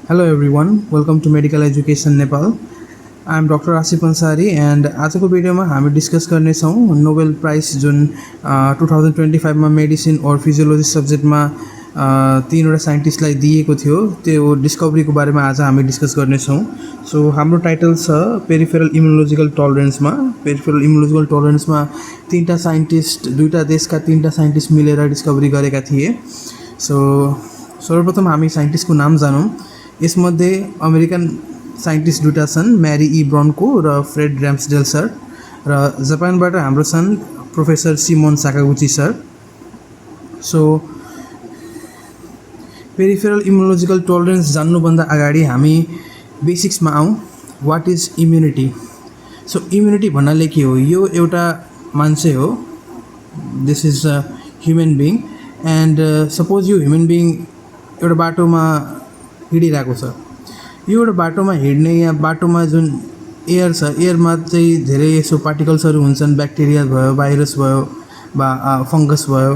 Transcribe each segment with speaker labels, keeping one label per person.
Speaker 1: Hello everyone, welcome to Medical Education Nepal. I am Dr. Asif Ansari and आजको भिडियोमा हामी discuss गर्नेछौँ Nobel price जुन 2025 मा मेडिसिन और फिजियोलोजी सब्जेक्टमा तीनवटा साइन्टिस्टलाई दिएको थियो त्यो डिस्कभरीको बारेमा आज हामी डिस्कस गर्नेछौँ। सो हाम्रो टाइटल छ पेरिफेरल इम्युनोलोजिकल टलरेन्समा। पेरिफेरल इम्युनोलोजिकल टलरेन्समा तीनटा साइन्टिस्ट दुईटा देशका तीनटा साइन्टिस्ट मिलेर डिस्कभरी गरेका थिए। सो सर्वप्रथम हामी साइन्टिस्टको नाम जानौँ। यसमध्ये अमेरिकन साइन्टिस्ट दुईटा छन्, म्यारी ई ब्राउनको र फ्रेड र्याम्सडेल सर, र जापानबाट हाम्रो छन् professor Shimon Sakaguchi sir. So peripheral immunological tolerance जान्नुभन्दा अगाडि हामी बेसिक्समा आउँ। What is immunity? So immunity भन्नाले के हो? यो एउटा मान्छे हो, this is a human being, and suppose यो ह्युमन बिङ एउटा बाटोमा हिँडिरहेको छ। यो एउटा बाटोमा हिँड्ने या बाटोमा जुन एयर छ, एयरमा चाहिँ धेरै यसो पार्टिकल्सहरू हुन्छन्, ब्याक्टेरिया भयो, भाइरस भयो, फङ्गस भयो।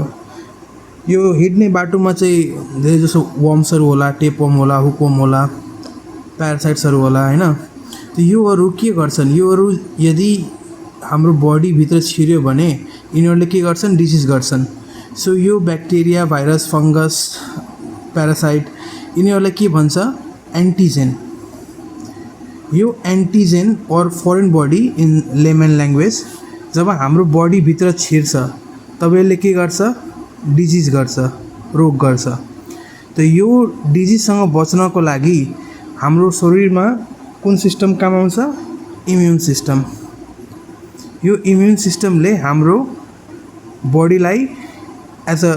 Speaker 1: यो हिँड्ने बाटोमा चाहिँ धेरै जसो वर्म्सहरू होला, टेपवर्म होला, हुकवर्म होला, प्यारासाइट्सहरू होला, हैन? त योहरू के गर्छन्? योहरू यदि हाम्रो बडीभित्र छिर्यो भने यिनीहरूले के गर्छन्? डिजिज गर्छन्। सो यो ब्याक्टेरिया, भाइरस, फङ्गस, प्यारासाइट यिनीहरूलाई के भन्छ? एन्टिजेन। यो antigen or foreign body in layman language जब हाम्रो बडीभित्र छिर्छ तब यसले के गर्छ? डिजिज गर्छ, रोग गर्छ। त यो डिजिजसँग बच्नको लागि हाम्रो शरीरमा कुन सिस्टम काम आउँछ? Immune system. यो इम्युन सिस्टमले हाम्रो बडीलाई एज अ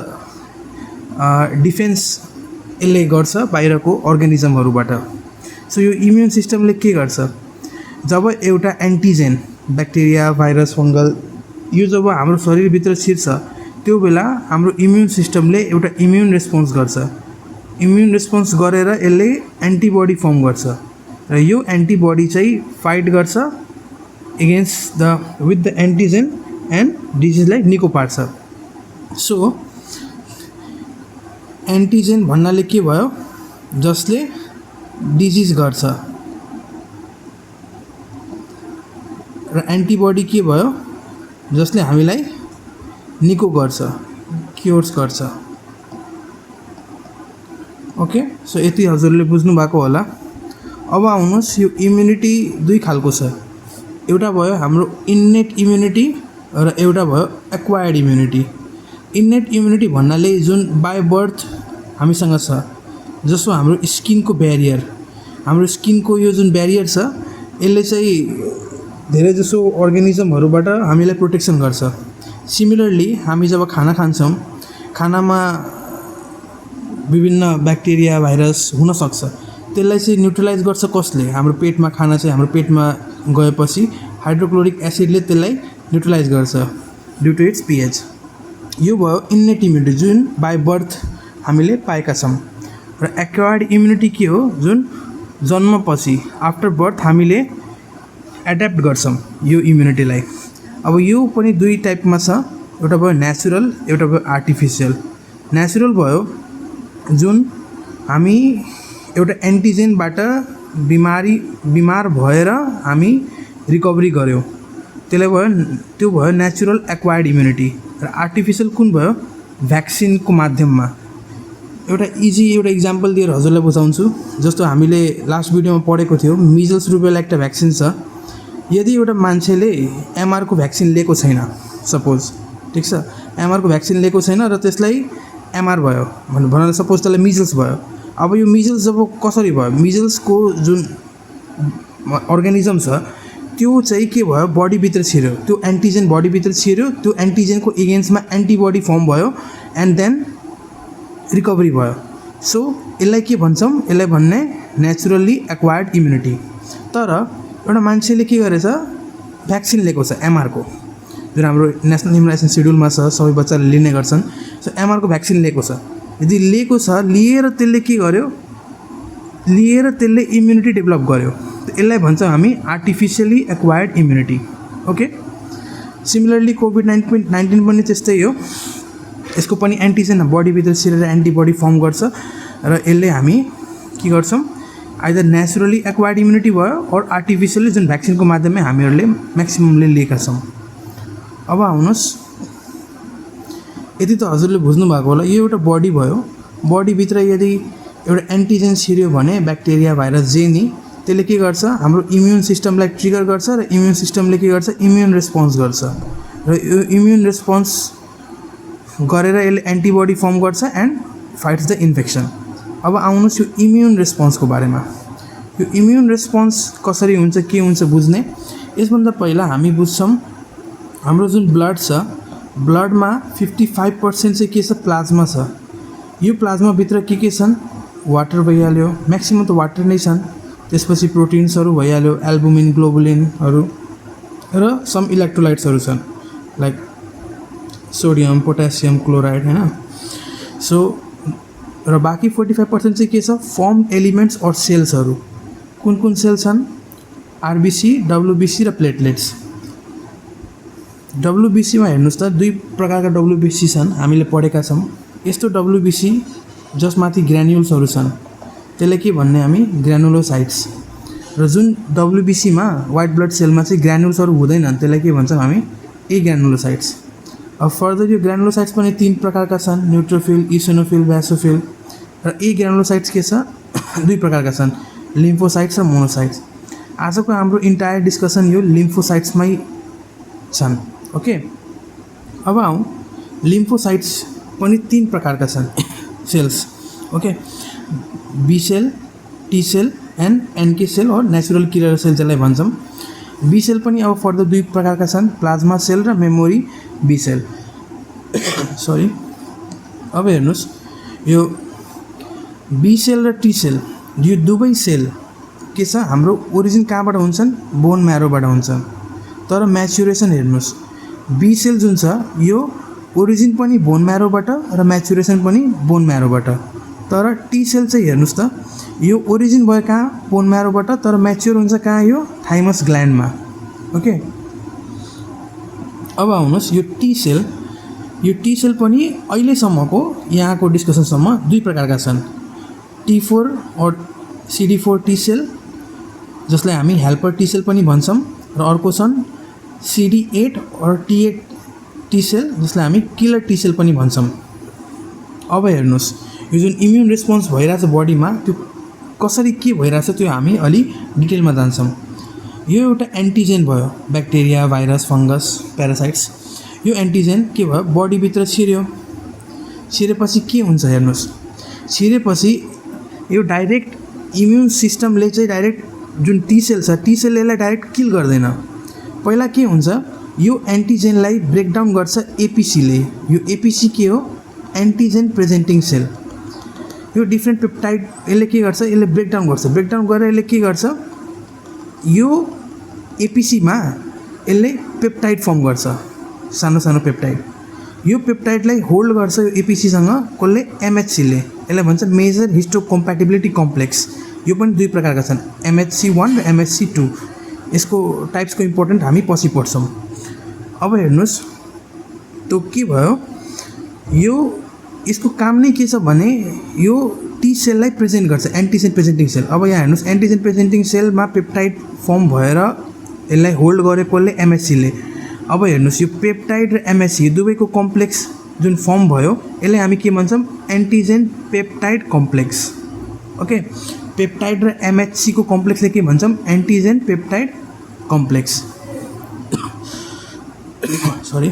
Speaker 1: डिफेन्स यसले गर्छ बाहिरको अर्गानिजमहरूबाट। सो यो इम्युन सिस्टमले के गर्छ? जब एउटा एन्टिजेन, ब्याक्टेरिया, भाइरस, फङ्गल यो जब हाम्रो शरीरभित्र छिर्छ त्यो बेला हाम्रो इम्युन सिस्टमले एउटा इम्युन रेस्पोन्स गर्छ। इम्युन रेस्पोन्स गरेर यसले एन्टिबडी फर्म गर्छ र यो एन्टिबडी चाहिँ फाइट गर्छ against with the antigen and डिजिजलाई निको पार्छ। सो एन्टिजेन भन्नाले के भयो? जसले डिजिज गर्छ, र एन्टिबडी के भयो? जसले हामीलाई निको गर्छ, क्योर्स गर्छ। ओके, सो यति हजुरले बुझ्नु भएको होला। अब आउनुहोस्, यो इम्युनिटी दुई खालको छ। एउटा भयो हाम्रो इन्नेट इम्युनिटी र एउटा भयो एक्वायर्ड इम्युनिटी। इन्नेट इम्युनिटी भन्नाले जुन बाई बर्थ हामीसँग छ, जसो हाम्रो स्किनको ब्यारियर, हाम्रो स्किनको यो जुन ब्यारियर छ यसले चाहिँ धेरै जसो अर्गानिजमहरूबाट हामीलाई प्रोटेक्सन गर्छ। सिमिलरली हामी जब खाना खान्छौँ, खानामा विभिन्न ब्याक्टेरिया, भाइरस हुनसक्छ, त्यसलाई चाहिँ न्युट्रलाइज गर्छ कसले? हाम्रो पेटमा खाना चाहिँ हाम्रो पेटमा गएपछि हाइड्रोक्लोरिक एसिडले त्यसलाई न्युट्रलाइज गर्छ ड्यु टु इट्स पिएच। यो भयो इन्नेट इम्युनिटी जुन बाई बर्थ हामीले पाएका छौँ। र एक्वायर्ड इम्युनिटी के हो? जुन जन्मपछि आफ्टर बर्थ हामीले एड्याप्ट गर्छौँ यो इम्युनिटीलाई। अब यो पनि दुई टाइपमा छ, एउटा भयो नेचुरल, एउटा भयो आर्टिफिसियल। नेचुरल भयो जुन हामी एउटा एन्टिजेनबाट बिमार भएर हामी रिकभरी गऱ्यौँ, त्यो भयो नेचुरल एक्वायर्ड इम्युनिटी। र आर्टिफिसियल कुन भयो? भ्याक्सिनको माध्यममा। एउटा इक्जाम्पल दिएर हजुरलाई बुझाउँछु। जस्तो हामीले लास्ट भिडियोमा पढेको थियो, मिजल्स रुबेला एउटा भ्याक्सिन छ। यदि एउटा मान्छेले एमआरको भ्याक्सिन लिएको छैन, सपोज, ठिक छ, एमआरको भ्याक्सिन लिएको छैन र त्यसलाई एमआर भयो भनेर सपोज त्यसलाई मिजल्स भयो। अब यो मिजल्स जब कसरी भयो? मिजल्सको जुन अर्गानिजम छ त्यो चाहिँ के भयो? बडीभित्र छिर्यो, त्यो एन्टिजेन बडीभित्र छिर्यो, त्यो एन्टिजेनको एगेन्स्टमा एन्टिबडी फर्म भयो एन्ड देन रिकभरी भयो। सो यसलाई के भन्छौँ? यसलाई भन्ने नेचुरल्ली एक्वायर्ड इम्युनिटी। तर एउटा मान्छेले के गरेछ? भ्याक्सिन लिएको छ एमआरको, जुन हाम्रो नेसनल इम्युनाइजेसन सेड्युलमा छ, सबै बच्चाले लिने गर्छन्। सो एमआरको भ्याक्सिन लिएको छ। यदि लिएको छ, लिएर त्यसले के गर्यो? लिएर त्यसले इम्युनिटी डेभलप गर्यो। यसलाई भन्छौँ हामी artificially acquired immunity. Okay, similarly COVID-19 पनि त्यस्तै हो। यसको पनि एन्टिजेन बडीभित्र छिरेर एन्टिबडी फर्म गर्छ र यसले हामी के गर्छौँ? आइदर नेचुरली एक्वायर्ड इम्युनिटी भयो और आर्टिफिसियली जुन भ्याक्सिनको माध्यमले हामीहरूले म्याक्सिममले लिएका छौँ। अब आउनुहोस्, यति त हजुरले बुझ्नु भएको होला। यो एउटा बडी भयो, बडीभित्र यदि एउटा एन्टिजेन छिर्यो भने ब्याक्टेरिया भाइरस जे नि त्यसले के गर्छ, हाम्रो इम्युन सिस्टमलाई ट्रिगर गर्छ र इम्युन सिस्टमले के गर्छ, इम्युन रेस्पोन्स गर्छ र यो इम्युन रेस्पोन्स गरेर यसले एन्टिबडी फर्म गर्छ एन्ड फाइट्स द इन्फेक्सन। अब आउनुहोस् यो इम्युन रेस्पोन्सको बारेमा। यो इम्युन रेस्पोन्स कसरी हुन्छ, के हुन्छ बुझ्ने, यसभन्दा पहिला हामी बुझ्छौँ हाम्रो जुन ब्लड छ, ब्लडमा 55% चाहिँ के छ, प्लाज्मा छ। यो प्लाज्माभित्र के छन्, वाटर भइहाल्यो, म्याक्सिमम त वाटर नै छन्, त्यसपछि प्रोटिन्सहरू भइहाल्यो, एल्बुमिन, ग्लोबुलिनहरू र सम इलेक्ट्रोलाइट्सहरू छन् लाइक सोडियम, पोट्यासियम, क्लोराइड हैन। सो र बाँकी 45% चाहिँ के छ, फर्म एलिमेन्ट्स और सेल्सहरू। कुन कुन सेल छन्, आरबिसी, डब्लुबिसी र प्लेटलेट्स। डब्लुबिसीमा हेर्नुहोस् त दुई प्रकारका डब्लुबिसी छन्, हामीले पढेका छौँ। यस्तो डब्लुबिसी जसमाथि ग्रान्युल्सहरू छन् त्यसलाई के भन्ने हामी, ग्रानुलोसाइट्स। र जुन डब्लुबिसीमा व्हाइट ब्लड सेलमा चाहिँ ग्रानुल्सहरू हुँदैनन् त्यसलाई के भन्छौँ हामी, ए ग्रानुलोसाइट्स। अब फर्दर यो ग्रानुलोसाइट्स पनि 3 प्रकारका छन्, न्युट्रोफिल, इसिनोफिल, बेसोफिल। र ए ग्रानुलोसाइट्स के छ, 2 प्रकारका छन्, लिम्फोसाइट्स र मोनोसाइट्स। आजको हाम्रो इन्टायर डिस्कसन यो लिम्फोसाइट्समै छन्। ओके, अब आउँ, लिम्फोसाइट्स पनि 3 प्रकारका छन् cells. Okay, B cell, T cell and NK cell और नेचुरल किलर सेल जसलाई भन्छौँ। बी सेल पनि अब फर्दर 2 प्रकारका छन्, प्लाज्मा सेल र मेमोरी बी सेल। सरी, अब हेर्नुहोस् यो बी सेल र टी सेल, यो दुवै सेल के छ, हाम्रो ओरिजिन कहाँबाट हुन्छन्, बोन म्यारोबाट हुन्छन्। तर म्याचुरेसन हेर्नुहोस्, बी सेल जुन छ यो ओरिजिन पनि बोन म्यारोबाट र म्याचुरेसन पनि बोन म्यारोबाट। तर टी सेल चाहिँ हेर्नुहोस् त, यो ओरिजिन भयो कहाँ, बोन म्यारोबाट, तर म्याच्योर हुन्छ कहाँ, यो थाइमस ग्ल्यान्डमा। ओके, अब आउनुहोस् यो टी सेल पनि अहिलेसम्मको यहाँको डिस्कसनसम्म 2 प्रकारका छन्, T4 और CD4 टी सेल जसलाई हामी हेल्पर टी सेल पनि भन्छौँ, र अर्को छन् CD8 और T8 टी सेल जसलाई हामी किलर टी सेल पनि भन्छौँ। अब हेर्नुहोस् यो जुन इम्युन रेस्पोन्स भइरहेछ बडीमा, त्यो कसरी के भइरहेछ त्यो हामी अलि डिटेलमा जान्छौँ। यो एउटा एन्टिजेन भयो, ब्याक्टेरिया, भाइरस, फङ्गस, प्यारासाइट्स। यो एन्टिजेन के भयो, बडीभित्र छिरेपछि के हुन्छ हेर्नुहोस्, छिरेपछि यो डाइरेक्ट इम्युन सिस्टमले चाहिँ डाइरेक्ट जुन टी सेल छ, टी सेलले यसलाई डाइरेक्ट किल गर्दैन। पहिला के हुन्छ, यो एन्टिजेनलाई ब्रेकडाउन गर्छ एपिसीले। यो एपिसी के हो, एन्टिजेन प्रेजेन्टिङ सेल। यो डिफ्रेन्ट पेप्टाइड यसले के गर्छ, यसले ब्रेकडाउन गर्छ। ब्रेकडाउन गरेर यसले के गर्छ, यो एपिसीमा यसले पेप्टाइड फर्म गर्छ, सानो सानो पेप्टाइड। यो पेप्टाइडलाई होल्ड गर्छ यो एपिसीसँग कसले, एमएचसीले। यसलाई भन्छ मेजर हिस्टोकम्प्याटिबिलिटी कम्प्लेक्स। यो पनि 2 प्रकारका छन्, MHC1 र MHC2। यसको टाइप्सको इम्पोर्टेन्ट हामी पछि पढ्छौँ। अब हेर्नुहोस् त्यो के भयो, यो यसको काम नै के छ भने यो टी सेललाई प्रेजेन्ट गर्छ, एन्टिजेन प्रेजेन्टिङ सेल। अब यहाँ हेर्नुहोस्, एन्टिजेन प्रेजेन्टिङ सेलमा पेप्टाइड फर्म भएर यसलाई होल्ड गरे कसले, एमएचसीले। अब हेर्नुहोस् यो पेप्टाइड र एमएचसी दुवैको कम्प्लेक्स जुन फर्म भयो यसलाई हामी के भन्छौँ, antigen peptide complex. Okay, peptide र एमएचसी को कम्प्लेक्सले के भन्छौँ, एन्टिजेन पेप्टाइड कम्प्लेक्स। सरी,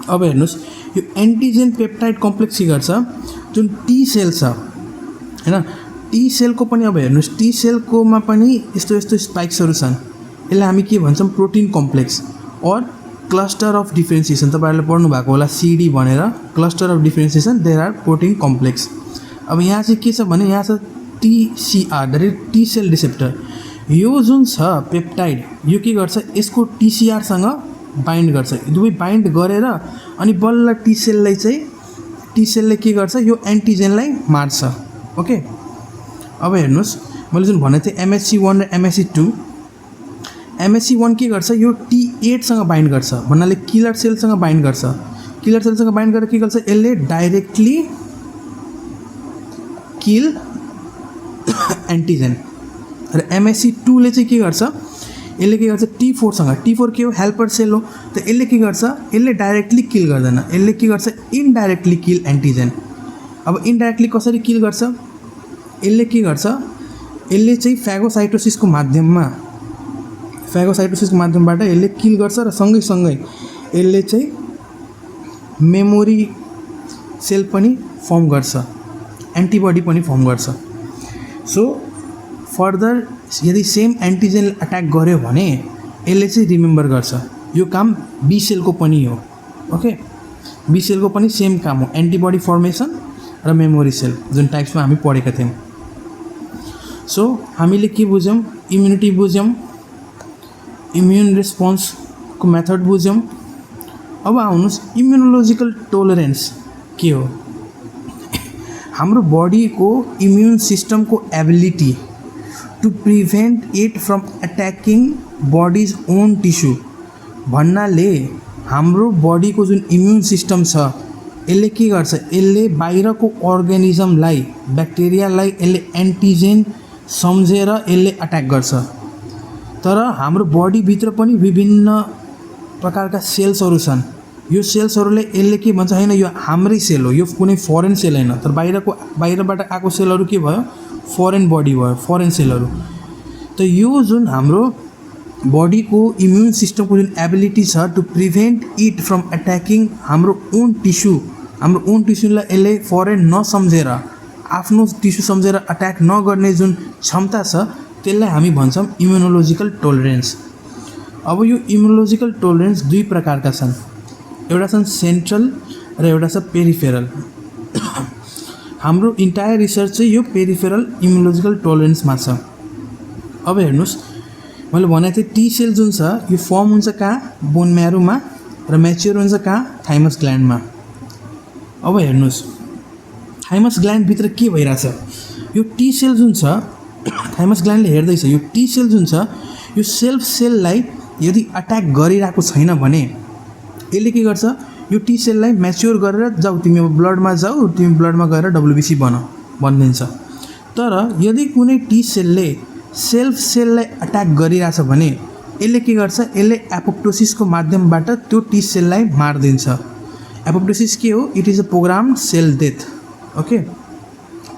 Speaker 1: अब हेर्नुहोस् यो एन्टिजेन पेप्टाइड कम्प्लेक्स के गर्छ, जुन टी सेल छ हैन, टी सेलको पनि अब हेर्नुहोस्, टी सेलकोमा पनि यस्तो यस्तो स्पाइक्सहरू छन्। यसलाई हामी के भन्छौँ, प्रोटिन कम्प्लेक्स और क्लस्टर अफ डिफ्रेन्सिएसन। तपाईँहरूले पढ्नु भएको होला CD भनेर, cluster of differentiation, there are protein complex. अब यहाँ चाहिँ के छ भने, यहाँ छ TCR, that is T cell receptor. यो जुन छ पेप्टाइड, यो के गर्छ, यसको TCRसँग बाइन्ड गर्छ। दुवै बाइन्ड गरेर अनि बल्ल टी सेललाई चाहिँ, टी सेलले के गर्छ, यो एन्टिजेनलाई मार्छ। ओके, अब हेर्नुहोस् मैले जुन भनेको थिएँ MHC1 र MHC2, MHC1 के गर्छ, यो T8सँग बाइन्ड गर्छ, भन्नाले किलर सेलसँग बाइन्ड गर्छ। किलर सेलसँग बाइन्ड गरेर के गर्छ, यसले डाइरेक्टली किल एन्टिजेन। र एमएससी 2 ले चाहिँ के गर्छ, यसले के गर्छ T4 सँग, T4 के हो हेल्पर सेल हो, त यसले के गर्छ, यसले डाइरेक्टली किल गर्दैन, यसले के गर्छ इनडाइरेक्टली किल एन्टिजेन। अब इनडाइरेक्टली कसरी किल गर्छ, यसले के गर्छ, यसले चाहिँ फेगोसाइटोसिसको माध्यमबाट यसले किल गर्छ र सँगै यसले चाहिँ मेमोरी सेल पनि फर्म गर्छ, एन्टिबडी पनि फर्म गर्छ। सो फर्दर यदि सेम एन्टिजेन अट्याक गर्यो भने यसले चाहिँ रिमेम्बर गर्छ। यो काम बी सेलको पनि हो। ओके, बी सेलको पनि सेम काम हो, एन्टिबडी फर्मेसन र मेमोरी सेल जुन टाइप्समा हामी पढेका थियौँ। सो हामीले के बुझ्यौँ, इम्युनिटी बुझ्यौँ, इम्युन रेस्पोन्सको मेथड बुझ्यौँ। अब आउनुहोस् इम्युनोलोजिकल टोलरेन्स के हो। हाम्रो बडीको इम्युन सिस्टमको ability to prevent it from attacking body's own tissue भन्नाले हाम्रो बडीको जुन इम्युन सिस्टम छ यसले के गर्छ, यसले बाहिरको अर्गानिजमलाई, ब्याक्टेरियालाई यसले एन्टिजेन सम्झेर यसले अट्याक गर्छ। तर हाम्रो बडीभित्र पनि विभिन्न प्रकारका सेल्सहरू छन्। यो सेल्सहरूले यसले के भन्छ, होइन यो हाम्रै सेल हो, यो कुनै फरेन सेल होइन, तर बाहिरबाट आएको सेलहरू के भयो, फरेन बडी भयो, फरेन सेलहरू। त यो जुन हाम्रो बडीको इम्युन सिस्टमको जुन एबिलिटी छ to prevent it from attacking हाम्रो ओन टिस्युलाई यसले फरेन नसम्झेर, आफ्नो टिस्यु सम्झेर अट्याक नगर्ने जुन क्षमता छ त्यसलाई हामी भन्छौँ इम्युनोलोजिकल टोलरेन्स। अब यो इम्युनोलोजिकल टोलरेन्स दुई प्रकारका छन्, एउटा छन् सेन्ट्रल र एउटा छ पेरिफेरल। हाम्रो इन्टायर रिसर्च चाहिँ यो पेरिफेरल इम्युनोलोजिकल टोलरेन्समा छ। अब हेर्नुहोस्, मैले भनेको थिएँ टी सेल जुन छ यो फर्म हुन्छ कहाँ, बोन म्यारोमा, र म्याच्योर हुन्छ कहाँ, थाइमस ग्ल्यान्डमा। अब हेर्नुहोस् थाइमस ग्ल्यान्डभित्र के भइरहेछ, यो टी सेल जुन छ, थाइमस ग्ल्यान्डले हेर्दैछ यो टी सेल जुन छ यो सेल्फ सेललाई यदि अट्याक गरिरहेको छैन भने यसले के गर्छ, यो टी सेललाई म्याच्योर गरेर जाऊ तिमी ब्लडमा जाऊ, तिमी ब्लडमा गएर डब्लुबिसी भनिदिन्छ। तर यदि कुनै टी सेलले सेल्फ सेललाई अट्याक गरिरहेछ भने यसले के गर्छ, यसले एपोप्टोसिसको माध्यमबाट त्यो टी सेललाई मारिदिन्छ। एपोप्टोसिस के हो, it is a program cell death. Okay,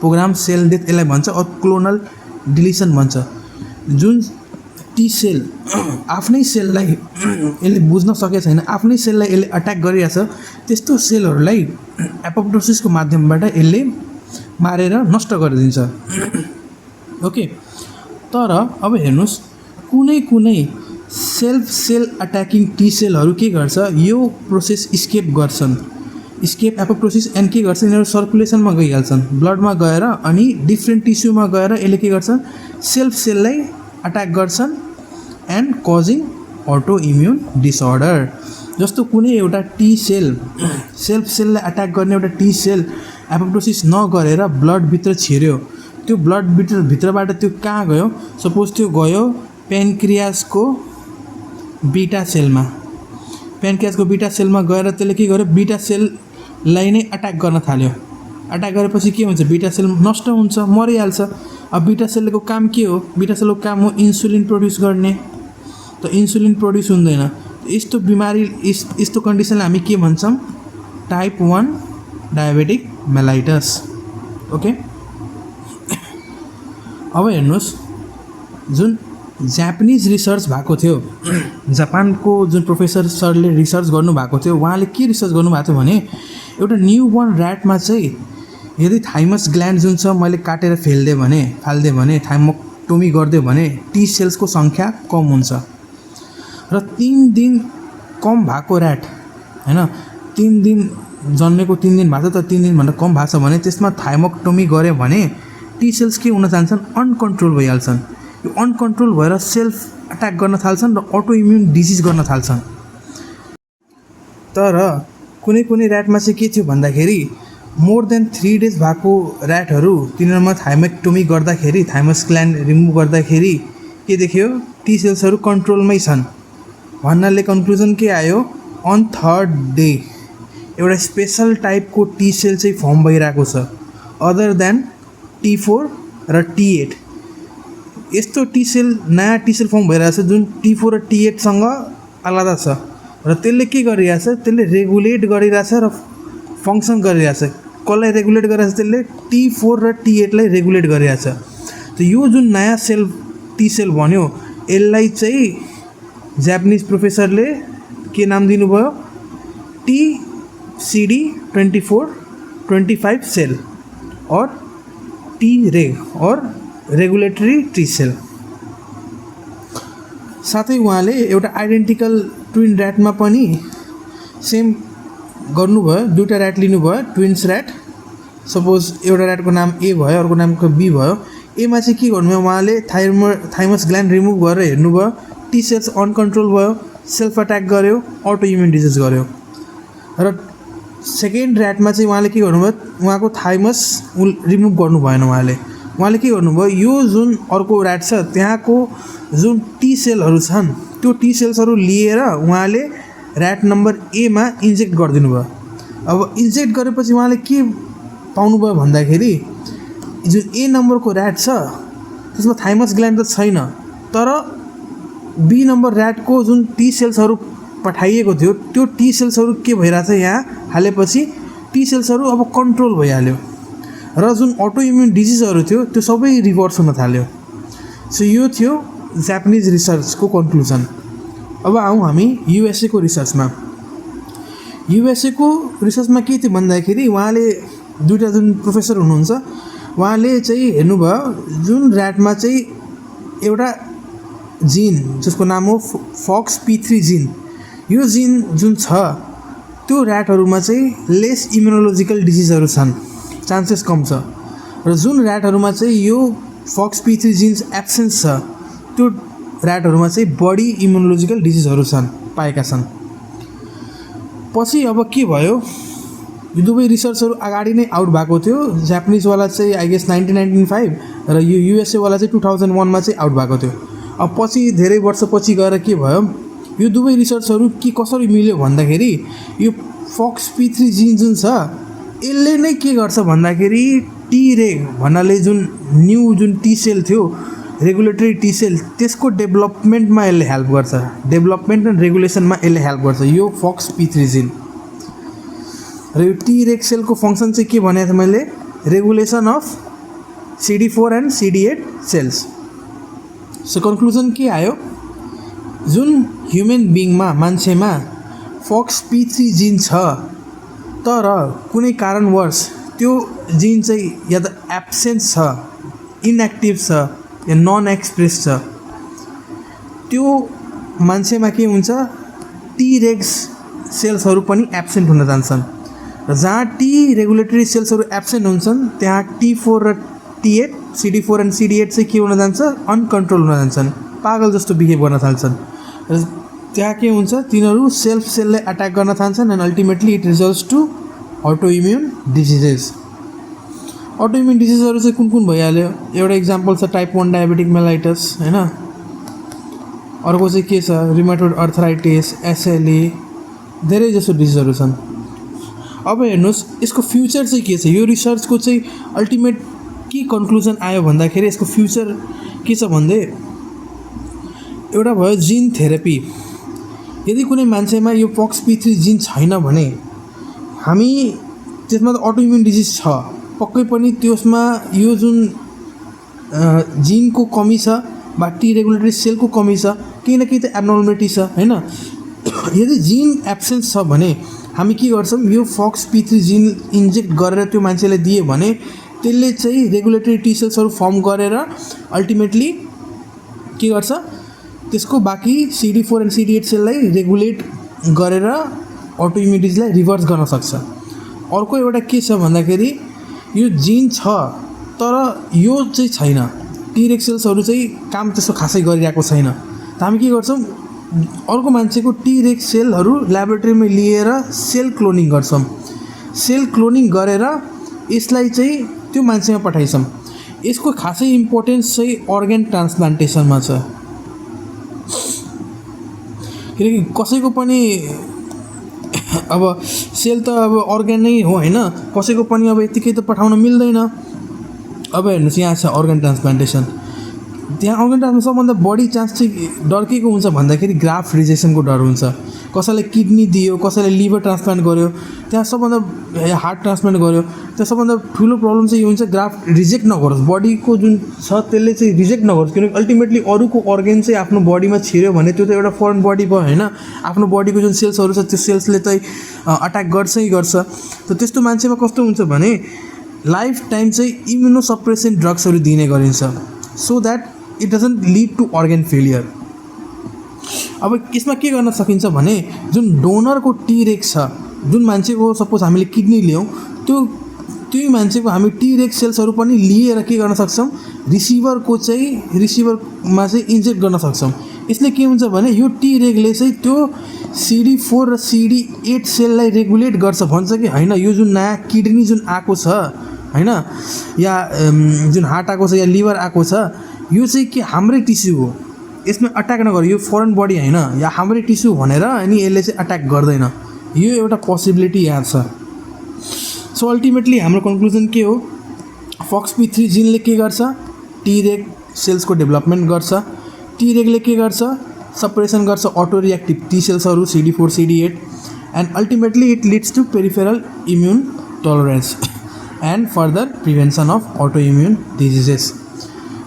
Speaker 1: program cell death यसलाई भन्छ, और क्लोनल डिलिसन भन्छ। जुन टी सेल आफ्नै सेललाई यसले बुझ्न सकेको छैन, आफ्नै सेललाई यसले अट्याक गरिरहेछ, त्यस्तो सेलहरूलाई एपोप्टोसिसको माध्यमबाट यसले मारेर नष्ट गरिदिन्छ। ओके, तर अब हेर्नुहोस् कुनै सेल्फ सेल अट्याकिङ टी सेलहरू के गर्छ, यो प्रोसेस स्केप गर्छन्, एपोप्टोसिस एन्ड के गर्छ, यिनीहरू सर्कुलेसनमा गइहाल्छन्, ब्लडमा गएर अनि डिफ्रेन्ट टिस्युमा गएर यसले के गर्छ, सेल्फ सेललाई अट्याक गर्छन् and causing auto immune disorder. जस्तो कुनै एउटा टी सेल सेल्फ सेललाई अट्याक गर्ने एउटा टी सेल एपोप्टोसिस नगरेर ब्लडभित्र छिर्यो, त्यो ब्लडभित्रबाट त्यो कहाँ गयो, सपोज त्यो गयो पेनक्रियासको बीटा सेलमा, पेनक्रियासको बीटा सेलमा गएर त्यसले के गर्यो, बीटा सेललाई नै अट्याक गर्न थाल्यो। अट्याक गरेपछि के हुन्छ, बीटा सेल नष्ट हुन्छ, मरिहाल्छ। अब बीटा सेलको काम के हो, बीटा सेलको काम हो इन्सुलिन प्रड्युस गर्ने, त इन्सुलिन प्रड्युस हुँदैन। यस्तो बिमारी, यस्तो कन्डिसनलाई हामी के भन्छौँ, टाइप 1 डायबेटिक मेलाइटस। ओके, अब हेर्नुहोस् जुन जापानिज रिसर्च भएको थियो, जापानको जुन प्रोफेसर सरले रिसर्च गर्नुभएको थियो, उहाँले के रिसर्च गर्नुभएको थियो भने एउटा न्यू बोर्न ऱ्याटमा चाहिँ यदि थाइमस ग्ल्यान्ड जुन छ मैले काटेर फालिदिएँ भने थाइमोक्टोमी गरिदियो भने टी सेल्सको सङ्ख्या कम हुन्छ। र 3 दिन कम भएको ऱ्याट, होइन 3 दिन जन्मेको 3 दिन भएको छ, तर 3 दिनभन्दा कम भएको छ भने त्यसमा थाइमोक्टोमी गऱ्यो भने टी सेल्स के हुन जान्छन्, अनकन्ट्रोल भइहाल्छन्। यो अनकन्ट्रोल भएर सेल्फ अट्याक गर्न थाल्छन् र अटो इम्युन डिजिज गर्न थाल्छन्। तर कुनै ऱ्याटमा चाहिँ के थियो भन्दाखेरि मोर देन 3 डेज भएको ऱ्याटहरू, तिनीहरूमा थाइमोक्टोमी गर्दाखेरि, थाइमस ग्ल्यान्ड रिमुभ गर्दाखेरि के देख्यो, टी सेल्सहरू कन्ट्रोलमै छन् भन्नाले कन्क्लुजन के आयो, अन 3rd डे एउटा स्पेसल टाइपको टी सेल चाहिँ फर्म भइरहेको छ, अदर देन T4 र T8। यस्तो टी सेल नयाँ टी सेल फर्म भइरहेछ जुन T4 र T8सँग आलादा छ र त्यसले के गरिरहेछ, त्यसले रेगुलेट गरिरहेछ र फङ्सन गरिरहेछ। कसलाई रेगुलेट गरिरहेछ? त्यसले T4 र T8लाई रेगुलेट गरिरहेछ। त यो जुन नयाँ सेल टी सेल भन्यो, यसलाई चाहिँ जापानिज प्रोफेसरले के नाम दिनुभयो? TCD2425 सेल और T-reg और रेगुलेटरी टी सेल। साथै उहाँले एउटा आइडेन्टिकल ट्विन ऱ्याटमा पनि सेम गर्नुभयो। दुईवटा ऱ्याट लिनुभयो, ट्विन्स ऱ्याट। सपोज एउटा ऱ्याटको नाम ए भयो, अर्को नामको बी भयो। एमा चाहिँ के गर्नुभयो, उहाँले थाइमस ग्ल्यान्ड रिमुभ गरेर हेर्नुभयो, टी सेल्स अनकन्ट्रोल भयो, सेल्फ अट्याक गर्यो, अटो इम्युन डिजिज गर्यो। र सेकेन्ड ऱ्याटमा चाहिँ उहाँले के गर्नुभयो, उहाँको थाइमस रिमुभ गर्नु भएन। उहाँले के गर्नुभयो, यो जुन अर्को ऱ्याट छ त्यहाँको जुन टी सेलहरू छन् त्यो टी सेल्सहरू लिएर उहाँले ऱ्याट नम्बर एमा इन्जेक्ट गरिदिनु भयो। अब इन्जेक्ट गरेपछि उहाँले के पाउनुभयो भन्दाखेरि जुन ए नम्बरको ऱ्याट छ त्यसमा थाइमस ग्ल्यान्ड त छैन, तर बी नम्बर ऱ्याटको जुन टी सेल्सहरू पठाइएको थियो त्यो टी सेल्सहरू के भइरहेछ, यहाँ हालेपछि टी सेल्सहरू अब कन्ट्रोल भइहाल्यो र जुन अटो इम्युन डिजिजहरू थियो त्यो सबै रिभर्स हुन थाल्यो। सो यो थियो जापानिज रिसर्चको कन्क्लुजन। अब आउँ हामी युएसएको रिसर्चमा। युएसएको रिसर्चमा के थियो भन्दाखेरि उहाँले दुईवटा जुन प्रोफेसर हुनुहुन्छ उहाँले चाहिँ हेर्नुभयो जुन ऱ्याटमा चाहिँ एउटा जिन जसको नाम हो FOXP3 जिन, यो जिन जुन छ त्यो ऱ्याटहरूमा चाहिँ लेस इम्युनोलोजिकल डिजिजहरू छन्, चान्सेस कम छ। र जुन ऱ्याटहरूमा चाहिँ यो FOXP3 जिन्स एब्सेन्स छ त्यो ऱ्याटहरूमा चाहिँ बढी इम्युनोलोजिकल डिजिजहरू पाएका छन्। पछि अब के भयो, यो दुवै रिसर्चहरू अगाडि नै आउट भएको थियो। जापानिजवाला चाहिँ आई गेस 1995 र यो युएसएवाला चाहिँ 2001मा चाहिँ आउट भएको थियो। अब पछि धेरै वर्षपछि गएर के भयो, यो दुवै रिसर्चहरू के कसरी मिल्यो भन्दाखेरि यो FOXP3 जिन जुन छ यसले नै के गर्छ भन्दाखेरि T-reg भन्नाले जुन न्यू जुन टी सेल थियो रेगुलेटरी टी सेल त्यसको डेभलपमेन्टमा यसले हेल्प गर्छ, डेभलपमेन्ट एन्ड रेगुलेसनमा यसले हेल्प गर्छ यो FOXP3 जिन। र यो T-reg सेलको फङ्सन चाहिँ के भनेको थिएँ मैले, regulation of CD4 and CD8 cells. So conclusion के आयो, जुन ह्युमन बिङमा मान्छेमा FOXP3 जिन छ तर कुनै कारणवश त्यो जिन चाहिँ या त एब्सेन्ट छ, इनएक्टिभ छ या नन एक्सप्रेस छ, त्यो मान्छेमा के हुन्छ T-reg सेल्सहरू पनि एब्सेन्ट हुन जान्छन्। र जहाँ टी रेगुलेटरी सेल्सहरू एब्सेन्ट हुन्छन् त्यहाँ T4 र T8 CD4 एन्ड CD8 चाहिँ के हुन जान्छ, अनकन्ट्रोल हुन जान्छन्, पागल जस्तो बिहेभ गर्न थाल्छन्। र त्यहाँ के हुन्छ, तिनीहरू सेल्फ सेललाई अट्याक गर्न थाल्छन् and ultimately it results to auto immune diseases. Auto immune डिजिजहरू चाहिँ कुन कुन भइहाल्यो, एउटा इक्जाम्पल छ टाइप 1 डायबेटिक मेलाइटस होइन, अर्को चाहिँ के छ रिमाटोइड अर्थराइटिस, SLE, धेरै जसो डिजिजहरू छन्। अब हेर्नुहोस् यसको फ्युचर चाहिँ के छ, यो रिसर्चको चाहिँ अल्टिमेट के कन्क्लुजन आयो भन्दाखेरि यसको फ्युचर के छ भन्दै एउटा भयो जिन थेरापी। यदि कुनै मान्छेमा यो FOXP3 जिन छैन भने हामी त्यसमा त अटो इम्युन डिजिज छ पक्कै पनि, त्यसमा यो जुन जिनको कमी छ वा टी रेगुलेटरी सेलको कमी छ, केही न केही त एब्नर्मलिटी छ होइन। यदि जिन एब्सेन्स छ भने हामी के गर्छौँ, यो FOXP3 जिन इन्जेक्ट गरेर त्यो मान्छेलाई दियो भने त्यसले चाहिँ रेगुलेटरी टी सेल्सहरू फर्म गरेर अल्टिमेटली के गर्छ, त्यसको बाँकी CD4 एन्ड CD8 सेललाई रेगुलेट गरेर अटो इम्युनिटिजलाई रिभर्स गर्न सक्छ। अर्को एउटा के छ भन्दाखेरि यो जिन छ तर यो चाहिँ छैन, T-reg सेल्सहरू चाहिँ काम त्यस्तो खासै गरिरहेको छैन। त हामी के गर्छौँ, अर्को मान्छेको T-reg सेलहरू ल्याबोरेटरीमा लिएर सेल क्लोनिङ गर्छौँ। सेल क्लोनिङ गरेर यसलाई चाहिँ त्यो मान्छेमा पठाइछौँ। यसको खासै इम्पोर्टेन्स चाहिँ अर्गन ट्रान्सप्लान्टेसनमा छ, किनकि कसैको पनि अब सेल त अब अर्गन नै हो होइन, कसैको पनि अब यतिकै त पठाउन मिल्दैन। अब हेर्नुहोस् यहाँ छ अर्गन ट्रान्सप्लान्टेसन। त्यहाँ अर्गन ट्रान्सप्लान्ट सबभन्दा बढी चान्स चाहिँ डर के को हुन्छ भन्दाखेरि ग्राफ्ट रिजेक्सनको डर हुन्छ। कसैलाई किडनी दियो, कसैलाई लिभर ट्रान्सप्लान्ट गर्यो, त्यहाँ सबभन्दा हार्ट ट्रान्सप्लान्ट गर्यो, त्यहाँ सबभन्दा ठुलो प्रब्लम चाहिँ यो हुन्छ ग्राफ्ट रिजेक्ट नगरोस्, बडीको जुन छ त्यसले चाहिँ रिजेक्ट नगरोस्। किनकि अल्टिमेटली अरूको अर्गन चाहिँ आफ्नो बडीमा छिर्यो भने त्यो त एउटा फरेन बडी भयो होइन, आफ्नो बडीको जुन सेल्सहरू छ त्यो सेल्सले चाहिँ अट्याक गर्छै गर्छ। त त्यस्तो मान्छेमा कस्तो हुन्छ भने लाइफ टाइम चाहिँ इम्युनोसप्रेसेन्ट ड्रग्सहरू दिने गरिन्छ so that it doesn't lead to organ failure. अब यसमा के गर्न सकिन्छ भने जुन डोनरको टी-रेग छ, जुन मान्छेको सपोज हामीले किडनी ल्याउँ, त्यही मान्छेको हामी टी-रेग सेल्सहरू पनि लिएर के गर्न सक्छौँ, रिसिभरमा चाहिँ इन्जेक्ट गर्न सक्छौँ। यसले के हुन्छ भने यो टी-रेगले चाहिँ त्यो CD4 र CD8 सेललाई रेगुलेट गर्छ, भन्छ कि होइन यो जुन नयाँ किडनी जुन आएको छ होइन, या जुन हार्ट आएको छ या लिभर आएको छ, यो चाहिँ के हाम्रै टिस्यु हो, यसमा अट्याक नगर, यो फरेन बडी होइन या हाम्रै टिस्यु भनेर अनि यसले चाहिँ अट्याक गर्दैन। यो एउटा पोसिबिलिटी यहाँ छ। सो अल्टिमेटली हाम्रो कन्क्लुजन के हो, FOXP3 जिनले के गर्छ, टी-रेग सेल्सको डेभलपमेन्ट गर्छ। टी-रेगले के गर्छ, सप्रेसन गर्छ अटो रिएक्टिभ टी सेल्सहरू CD4 CD8 and ultimately it leads to peripheral immune tolerance and further prevention of autoimmune diseases.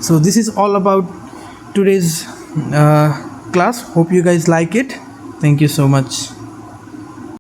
Speaker 1: So this is all about today's class. Hope you guys like it. Thank you so much.